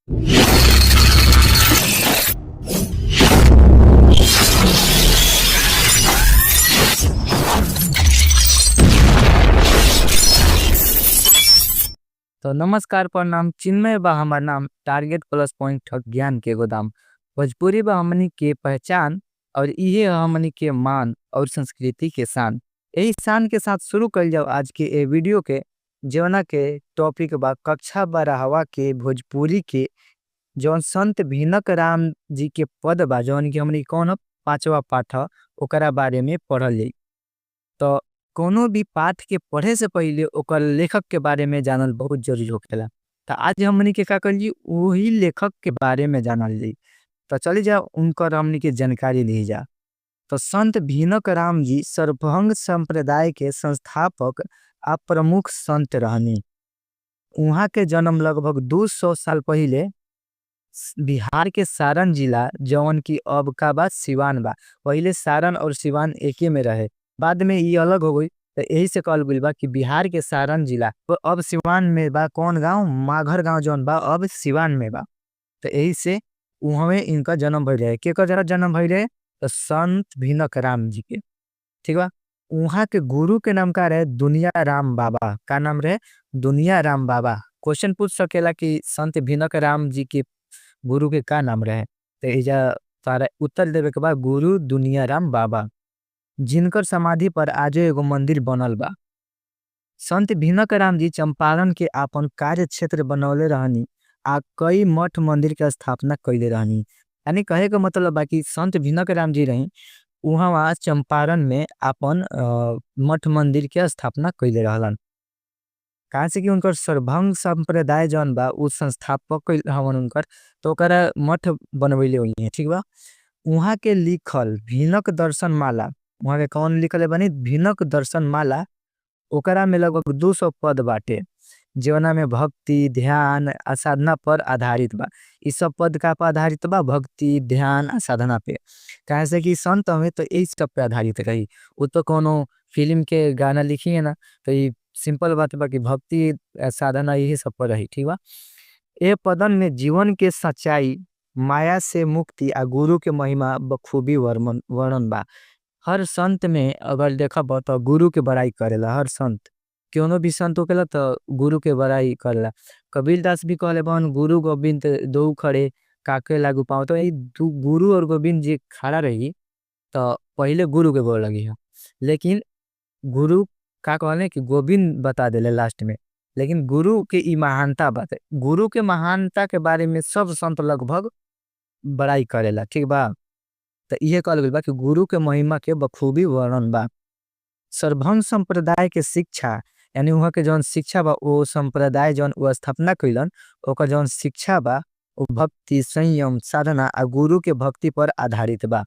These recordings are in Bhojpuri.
तो नमस्कार प्रणाम, चिन्मय बा हमार नाम, टारगेट प्लस पॉइंट ज्ञान के गोदाम। भोजपुरी बा हमनी के पहचान और इहे हमनी के मान और संस्कृति के शान। यही शान के साथ शुरू कर जाओ आज के ए वीडियो के, जौना के टॉपिक बा कक्षा 12वां के भोजपुरी के जौन संत भीनक राम जी के पद बा, जौन की हमनी कौन 5वां पाठ ओकरा बारे में पढ़ल जाई। तो कोनो भी पाठ के पढ़े से पहले ओकर लेखक के बारे में जानल बहुत जरूरी होखेला। तो आज हमनी के का कर जी वही लेखक के बारे में जानल जाई। तो चली जा उनकर हमनी के जानकारी ली जा। तो संत भीनक राम जी सर्वभंग संप्रदाय के संस्थापक आ प्रमुख संत रहनी। उहाँ के जन्म लगभग 200 साल पहले बिहार के सारण जिला, जौन की अब का बा सिवान बा, पहले सारण और सिवान एके में रहे, बाद में ये अलग हो गई। तो यही से कहल गइल बा कि बिहार के सारण जिला अब सिवान में बा। कौन गांव? माघर गांव जौन बा अब सिवान में बा। तो यही से उहवे इनका जन्म भइल रहे। के कर जन्म भइल रहे? तो संत भीनक राम जी के, ठीक बा। उहाँ के गुरु के नाम का रहे? दुनिया राम बाबा। का नाम रहे? दुनिया राम बाबा। क्वेश्चन पूछ सकेला कि संत भीनक राम जी के गुरु के का नाम रहे, तो एजा सारा उत्तर देवे के बाद गुरु दुनिया राम बाबा, जिनकर समाधि पर आजो एगो मंदिर बनल बा। संत भीनक राम जी चंपारण के अपन कार्य क्षेत्र बनौले रहनी आ कई मठ मंदिर के स्थापना कैले रहनी। यानी कहे के मतलब बा कि संत भीनक राम जी रही उहाँ चंपारण में अपन मठ मंदिर के स्थापना कैले रहलन। कहाँ से कि उनकर सर्वभंग संप्रदाय जौन बा उ संस्थापक हवन उनकर, तो ओकरा मठ बनवैले हुई है, ठीक बा। उहाँ के लिखल भीनक दर्शन माला, उहाँ के कौन लिखल है बनी? भीनक दर्शन माला, ओकरा में लगभग 200 पद बाटे, जौना में भक्ति ध्यान आ साधना पर आधारित बा। इस सब पद का पर आधारित बा? भक्ति ध्यान आ साधना पे। कहाँ से कि संत हमें तो यही सब पे आधारित रही। वो तो कोनो फिल्म के गाना लिखी है ना, तो ये सिंपल बात बा कि भक्ति साधना यही सब पर रही, ठीक बा। ए पदन में जीवन के सच्चाई, माया से मुक्ति आ गुरु के महिमा बखूबी वर्णन बा। हर संत में अगर देखब तो गुरु के बड़ाई करेला। हर संत कोनो भी संत होखेला तो गुरु के बड़ाई करेला। कबीरदास भी कहले बहन गुरु गोविंद दो खड़े काके लागू पाओ। तो यही गुरु और गोविंद जी खड़ा रही तो पहले गुरु के बोल लगी है, लेकिन गुरु का कहले कि गोविंद बता देले लास्ट में। लेकिन गुरु के ई महानता बात है, गुरु के महानता के बारे में सब संत लगभग बड़ाई करेला, ठीक बा। तो यह कहल गइल बा कि गुरु के महिमा के बखूबी वर्णन बा। सर्वभंग संप्रदाय के शिक्षा, यानी वहाँ के जौन शिक्षा बा वो संप्रदाय जौन वो स्थापना कैलन, ओकर जौन शिक्षा बा वो भक्ति संयम साधना आ गुरु के भक्ति पर आधारित बा।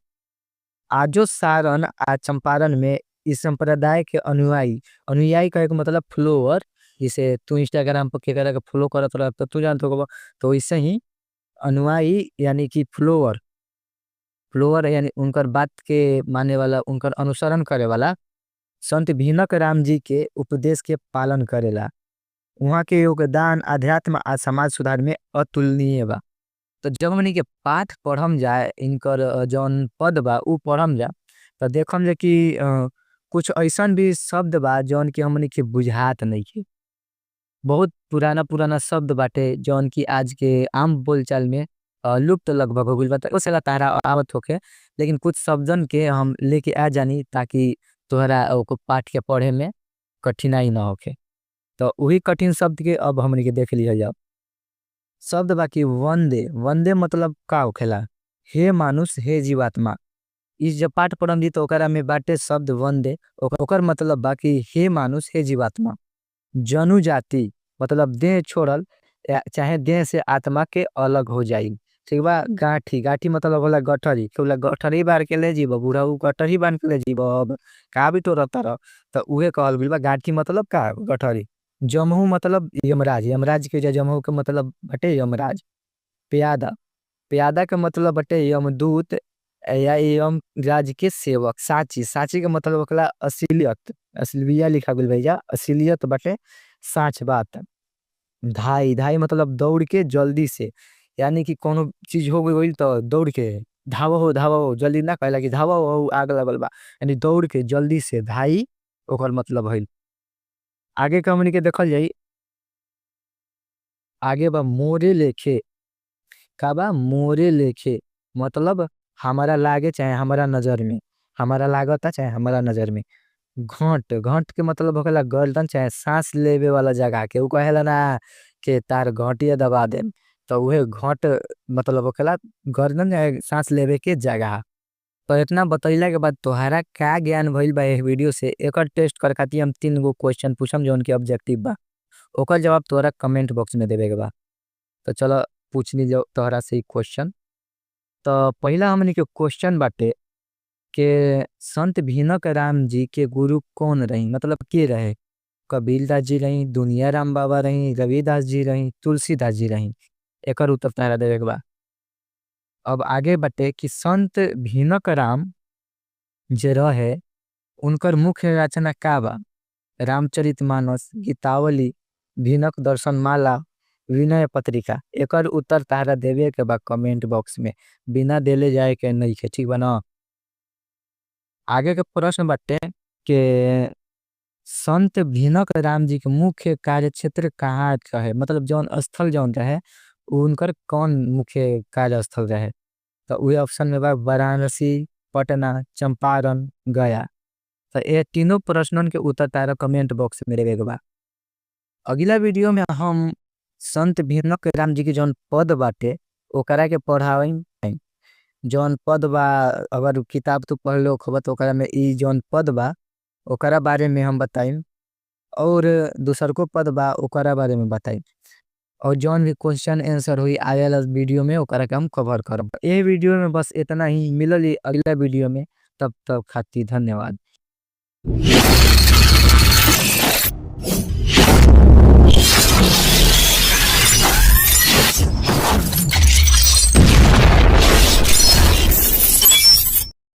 आजो सारण आ चंपारण में इस संप्रदाय के अनुयायी, अनुयायी कहे के मतलब फॉलोअर, जिसे तू इंस्टाग्राम पर के करे के फॉलो करत रह तो तू जानत होबा, तो वैसे ही अनुयायी यानी कि फॉलोअर, फॉलोअर यानी उनकर बात के माने वाला, उनकर अनुसरण करे वाला संत भीनक राम जी के उपदेश के पालन करेला। वहाँ के योगदान आध्यात्म आ समाज सुधार में अतुलनीय बा। तो जब हमनी के पाठ पढ़म जाए, इनकर जौन पद बा उ पढ़म जाए, तो देखम जे कि कुछ ऐसन भी शब्द बा जौन कि हमनी के बुझात नहीं के। बहुत पुराना पुराना शब्द बाटे जौन कि आज के आम बोलचाल में लुप्त लगभग हो गइल बा। तो ओसेला तारा आवत होके, लेकिन कुछ शब्दन के हम लेके आ जानी ताकि तोहरा ओको पाठ के पढ़े में कठिनाई ना होखे। तो वही कठिन शब्द के अब हमनी के देख लिया जाओ। शब्द बाकी वंदे, वंदे मतलब का होखेला? हे मानुष, हे जीवात्मा। इस जब पाठ पढ़म दी तो ओकरा में बाटे शब्द वंदे, ओकर मतलब बाकी हे मानुष, हे जीवात्मा। जनु जाति मतलब देह छोड़ल चाहे देह से आत्मा के अलग हो जाई, ठीक बा। गांठी, गांठी मतलब होला गठरी, होला गठरी बार के ले जीव, बूढ़ा उ गठरी बांध के ले जीव, अब का भी तो रहता रह, तो उहे कहल गइल बा गांठी मतलब का गठरी। जमहू मतलब यमराज, यमराज के जमहू के मतलब बटे यमराज। प्यादा, प्यादा के मतलब बटे यमदूत या यमराज के सेवक। साची, साची के मतलब होखेला असलियत, असलिया लिखा गइल भैया, असलियत बटे साच बात। धाई, धाई मतलब दौड़ के जल्दी से, यानी कि कोनो चीज हो गई तो दौड़ के धावा हो, धावा हो, जल्दी ना कहला कि धावा हो, आग लगल बा, यानी दौड़ के जल्दी से धाई, ओकर मतलब है। आगे हमनी के देखल जाई, आगे बा मोरे लेखे। का बा? मोरे लेखे, मतलब हमारा लागे चाहे हमारा नजर में, हमारा लागता चाहे हमारा नजर में। घंट, घंट के मतलब होखेला गर्दन चाहे सांस लेवे वाला जगह के, उ कहेला ना के तार घंटिया दबा दे, तो वह घंट मतलब होखेला गर्दन चाहे सांस लेवे के जगह। तो इतना बतैला के बाद तोहरा का ज्ञान भइल बा इस वीडियो से, एकर टेस्ट कर खातिर हम 3 गो क्वेश्चन पूछम जो उनके ऑब्जेक्टिव बा, ओकर जवाब तोहरा कमेंट बॉक्स में देवे के बा। तो चलो पूछनी जाओ तोहरा से क्वेश्चन। तो पहला हमनी के क्वेश्चन बाटे के संत भीनक राम जी के गुरु कौन रही, मतलब के रहे? कबीरदास जी रही, दुनिया राम बाबा रही, रविदास जी रही, तुलसीदास जी रही। एकर उत्तर तोहरा देवे के बा। अब आगे बाटे कि संत भीनक राम जे रहे उनकर मुख्य रचना का बा? रामचरितमानस, गीतावली, भीनक दर्शन माला, विनय पत्रिका। एकर उत्तर तोहरा देवे के बा कमेंट बॉक्स में, बिना देले जाए के नहीं है, ठीक बा ना? आगे के प्रश्न बाटे के संत भीनक राम जी के मुख्य कार्य क्षेत्र कहाँ रहे, मतलब जौन स्थल जौन रहे उनकर कौन मुख्य कार्य स्थल रहे? तो वही ऑप्शन में बा वाराणसी, पटना, चंपारण, गया। तो ये तीनों प्रश्नों के उत्तर तारा कमेंट बॉक्स में देवे के बा। अगला वीडियो में हम संत भीनक राम जी के जौन पद बाटे ओकरा के पढ़ावें। जौन पद बा अगर किताब तो पढ़ लो खबर तो ओकरा में ई जौन पद बा ओकरा बारे में हम बताएं, और दूसर को पद बा ओकरा बारे में बताएं, और जौन भी क्वेश्चन आंसर हुई आयल वीडियो में ओकरा के हम कवर करब। ये वीडियो में बस इतना ही, मिलल अगला वीडियो में, तब तक खातिर धन्यवाद।